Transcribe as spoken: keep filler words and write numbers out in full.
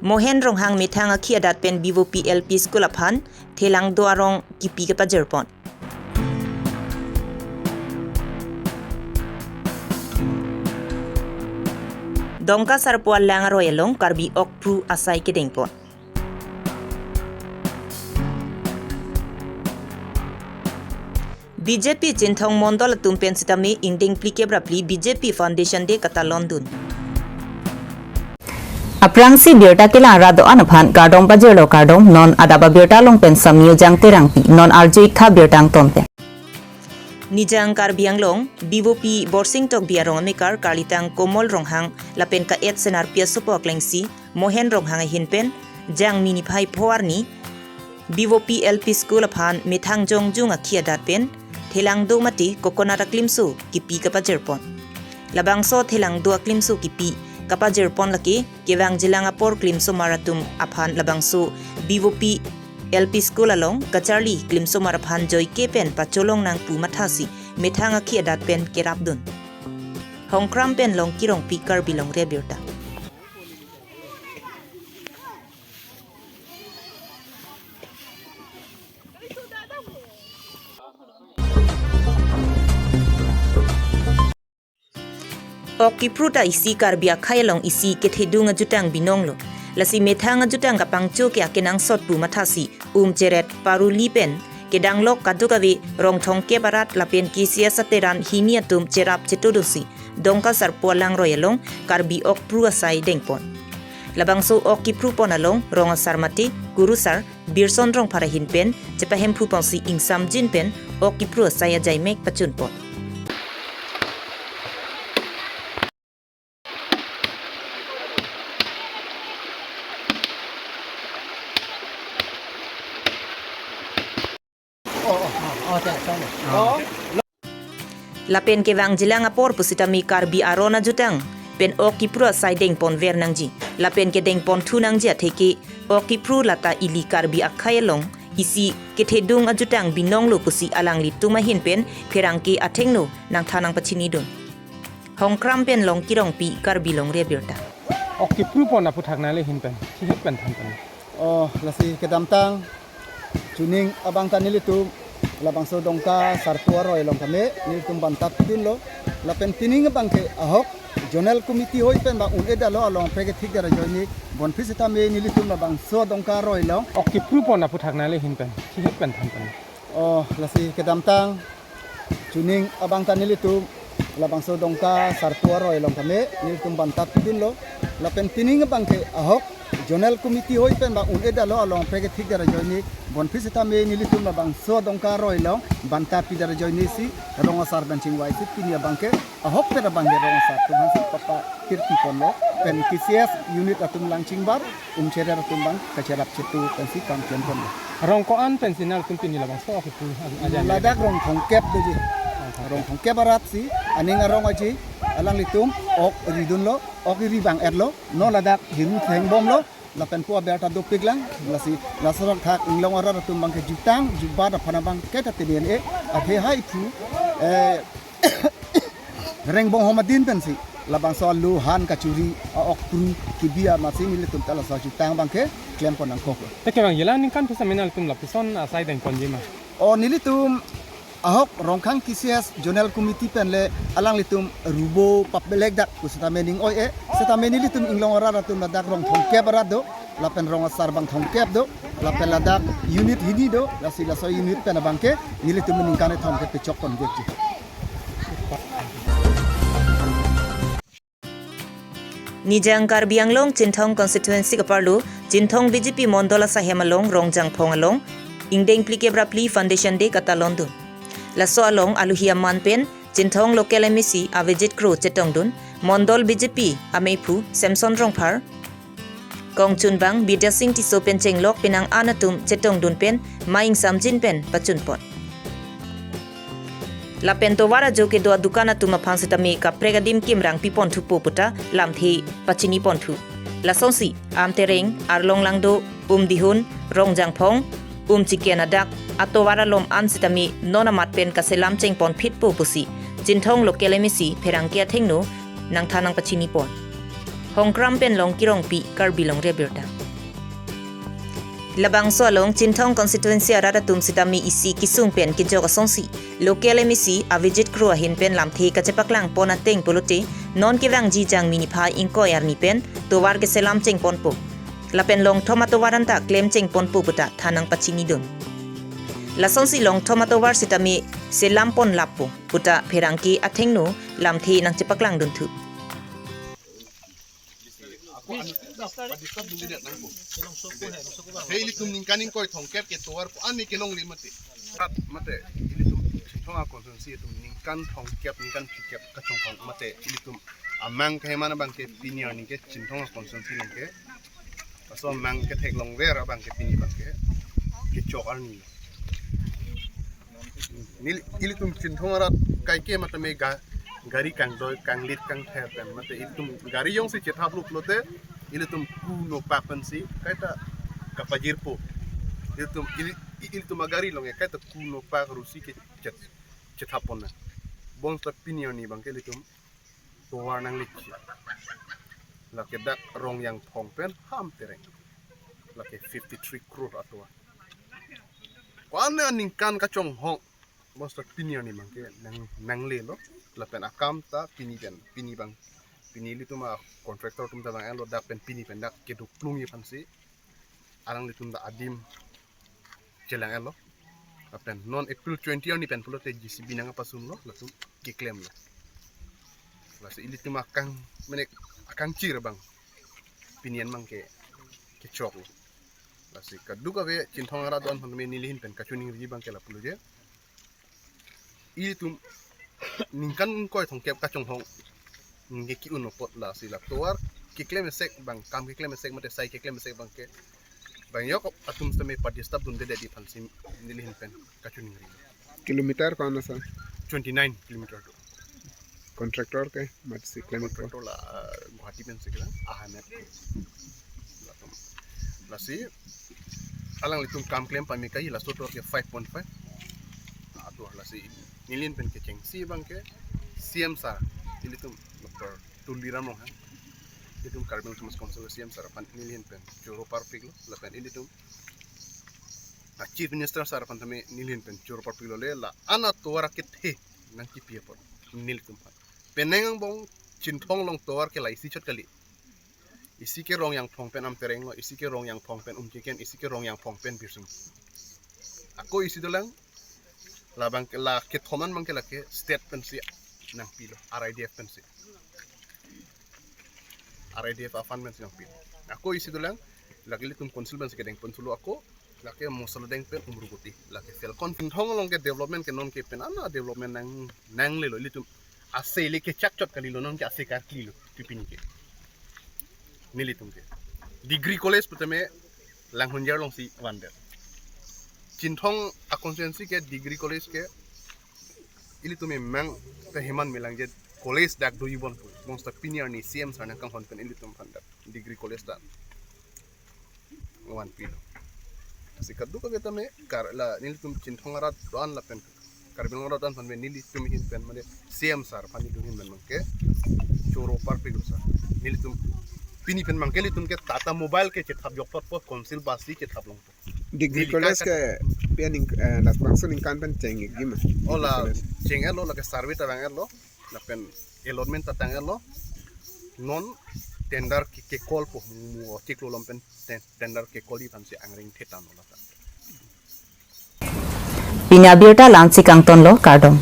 Mohen Ronghang methang akhi adat pen B V P L P School aphan thelang do arong kipi kepajirpon. Dongka Sarpo alang aroi along Karbi Okphru asai kedengpon. B J P Chinthong Mondol atum pen sitame ingdeng phlikep ra phli B J P Foundation Day katalon dun. Aphrangsi birta kelang rat do-an aphan kardom pajirlo, kardom. Non adap abirta along pen Samyu Jang Terangpi, non arju-ik tha birta angton pen. Nijang Karbi Anglong, B V P Borsing Tokbi arong amekar karlitang Komol Ronghang lapen ka-et Senarpi asopo aklengsi Mohen Ronghang ahin pen Jangmi niphai pho arni B V P L P School aphan methang jongjung akhi adat pen thelang do mate coconut aklimso kipi kepajirpon. Labangso thelang do aklimso kipi kepajirpon lake kevangjilang apor klimsomar atum aphan labangso B V P L P School along kacharli klimsomar aphan joike pen pacholong nang pu mathasi methang akhi adat pen kerapdun. Hongkram pen Longki Rongpi, Karbi Longri Abirta. Ok kiphru ta isi Karbi akhei along isi kethedung ajutang binong lo. Lasi methang ajutang kapangcho ke akenangsot pu mathasi um cheret paruli pen kedanglok kadokave rong thomkep arat lapen K C S ateran hini atum cherap chetodosi Dongka Sarpo alang aroi along Karbi Okphru asai dengpon. Labangso ok kiphrupon along rong asar mate kurusar Birson Rongphar ahin pen chepahemphu ponsi ingsamjin pen ok kiphru asai ajaimek pachunpon. Lapen kevangjilang apor pusitame Karbi aron ajutang pen ok kiphru asai dengponver nangji. Lapen kedengponthu nangji atheke ok kiphru lata ili Karbi akhei along isi kethedung ajutang binong lo pusi alanglitum ahin pen pherangke athengno nangthan nangpachinidun. Hongkram pen Longki Rongpi, Karbi Longri Abirta. Ok kiphru pon aphuthak nangle ahin pen, chihek pen than pen. Oh, lasi kedamtang chuning abang ta nelitum labangso Dongka Sarpo aroi along tame nelitum bantap pidunlo. Lapen pining abang ke ahok zonal committee hoi pen bang un-edetlo, along aphrang ke thikdet ajoine bonphi sitame nelitum labangso Dongka aroi along. Ok kiphru pon aphuthak nangle ahin pen, chihek pen than pen. Oh, lasi kedamtang chuning abang ta nelitum labangso Dongka Sarpo aroi along tame nelitum bantap pidunlo. Lapen pining abang ke ahok zonal committee hoi pen bang un-edetlo, along aphrang ke thikdet ajoine bonphi sitame nelitum labangso Dongka aroi along bantap pidet ajoine si rong asar pen chingvaisi pini abang ke ahokpet abang ke rong asar atum aphansi papa tirpi ponlo pen K C S unit atum lang chingbar, um cheret atum bang kacherap chetu pensi kam klem ponlo. Rong ko-an pensi nangtum pini labangso ok kiphru aja? Ladak rong thomkep doji. Rong thomkep arat si aning arong aji alanglitum ok ridunlo, ok ri bang-etlo, non ladak hiru thengbomlo. Lapen ko abirta dopiklang, lasi laso thakthak inglong arat atum bang ke jutang jubat aphan abang ke ta tenen e, athe hai thu, eh, rengbong homa din pensi labangso alu han kachuri a-ok phru kibi amatsi nelitum ta laso jutang bang ke klem pon nangkok. Te kevangjilang aningkan pusitame nangtum lapuson asai dengponji ma? O nelitum ahok Rongkhang K C S zonal committee pen le alanglitum rubo pap belek dak pusitame ning oi e, sitame nelitum inglong arat atum ladak rong thomkep arat do, lapen rong asar bang thomkep do, lapen ladak unit hini do, lasi laso unit pen abang ke nelitum ningkan kethom ke pechok ponvekji. Nijang Karbi Anglong Chinthong constituency kaparlo, Chinthong B J P Mondol asahem along Rongjangphong along ingdeng phlikep ra phli Foundation Day katalon dun. Laso along aluhi aman pen Chinthong local M A C Avijit Kro chetong dun, Mondol B J P ameiphu Samson Rongphar, kongchunbang Bidya Sing Tisso pen chenglok penang an atum chetong dun pen ma ingsamjin pen pachun pon. Lapen tovar ajo kedo adukan atum aphan sitame kaprek adim kimrang pipon thupo puta lamthe pachini pon thu. Lasonsi Amtereng, Arlong Langdo, Umdihun, Rongjangphong, Umchiken adak atovar alom an sitame non amat pen kaselam chengpon phitpo pusi Chinthong local M A C pherangke athengno nangthan nangpachini pon. Hongkram pen Longki Rongpi, Karbi Longri Abirta. Labangso along Chinthong constituency arat atum sitame isi kesung pen kejok asonsi, local M A C Avijit Kro ahin pen lamthe kachepaklang pon ateng pulote, non kevangji Jangmi niphai ingkoi arni pen tovar keselam chengponpo. Lapen longthom atovar anta klem chengponpo puta than nangpachinidun. Lasonsi longthom atovar sitame selam pon lappo puta pherangke athengno lamthe nangchepaklang dunthu. Ako ano, padisturb dunde nangpo. He ilitum ningkan ingkoi thomkep ke tovar ko ani kelongle mate. Rat mate ilitum Chinthong a constituency atum ningkan thomkep ningkan phlikep kachongthong mate ilitum amang ke hemana abang ke pini arni ke Chinthong a constituency along ke. Laso amang ke theklongver abang ke pini abang ke kechok arni. Neli ilitum Chinthong arat kaike matame ga, gari kangdoi, kanglit, kangther pen mate ilitum gari jongsi chethap luk lote ilitum kuno pak pensi kaita kapajirpo. Ilitum ili, ilitum agari along kaita kuno pak rusi ke chet, chethap pon na. Bonseta pini arni abang ke ilitum tovar nangliji. Lake dak Rongyangphong pen Hamtereng. Lake fifty three crore atovar. Ko-an aningkan kachonghong. Bonseta pini arni abang ke nang, nanglelo. Lapen akam ta pini pen, pini abang. Pini ilitum a contractor atum ta vang-etlo dak pen pini pen dak keduk plungji aphansi. Alanglitum ta adim chelang-etlo. Lapen non April twenty arni pen pulote J C B nangpasunlo, latum keklemlo. Lasi ilitum akang, mene akangchir abang pini an abang ke kechoklo. Lasi kadokave Chinthong arat do-an aphan tame neli ahin pen kachiningri abang ke lapulo je. Ilitum ningkan ingkoi thomkep kachonghong ningke ki-un apot lasi la tovar keklem esek abang, kam keklem esek mate sai keklem esek abang ke bang yok atum sitame padisturb dunde det aphansi neli ahin pen kachiningri. Kilometer ko-an asa? Twenty nine kilometer do. Contractor ke mat si klem ko? Contractor la, uh, Guwahati pensi kelang, Ahmed. Lasi alanglitum kam klem pame kai laso tovar ke five point five. Atovar lasi neli ahin pen kechengsi abang ke C M sir, ilitum Doctor Tuliram Ronghang. Ilitum Karbi Anglong Autonomous Council C M sir aphan neli ahin pen choro parpiklo, lapen ilitum a Chief Minister sir aphan tame neli ahin pen choro parpiklo le la-an atovar akethe nangkipi apot nelitum aphan. Penang angbong Chinthong along tovar ke la isi chot kali. Isi ke Rongyangphong pen Amtereng lo, isi ke Rongyangphong pen Umkeken, isi ke Rongyangphong pen Birsing. Ako isi dolang, labang ke la kethom an abang ke lake state pensi nangpilo, R I D F pensi. R I D F a-fund pensi nangpilo. Ako isi dolang, lake ilitum council pensi kedeng pensulo ako, lake Mosaladeng pen Umruguti, lake Falcon. Chinthong along ke development ke non ke pen ana development nang, nanglelo ilitum. Ase le kechak chot kalilo non ke ase karklilo, pipini ke. Nelitum ke. Degree college putame Langhunjar alongsi vandet. Chinthong a constituency ke degree college ke ilitum emang te heman melang je college dak do ibon pu. Bonseta pini arni C M sir nangkanghon pen ilitum aphan dak degree college dak vanpilo. Si kadokave tame kar la nelitum Chinthong arat do-an lapen Karbi Anglong arat do-an aphan pen nelitum ahin pen mane C M sir aphan nelitum ahin pen abang ke choro parpiklo sir. Nelitum pini pen abang ke ilitum ke Tata Mobile ke chethap jokpotpo, council bus si chethap longpo. Degree neli college kai ke pen ning, eh, labangso ningkan pen cheng-ikji ma? Oh, la degree college cheng-etlo, lake survey ta vang-etlo, lapen allotment ta tang-etlo. Non tender ke, ke-call po, mu, mu, chiklo lom pen ten-, tender ke-call-ji aphansi angreng thetan lo lata. Pini abirta la-ansi kangtonlo, kardom.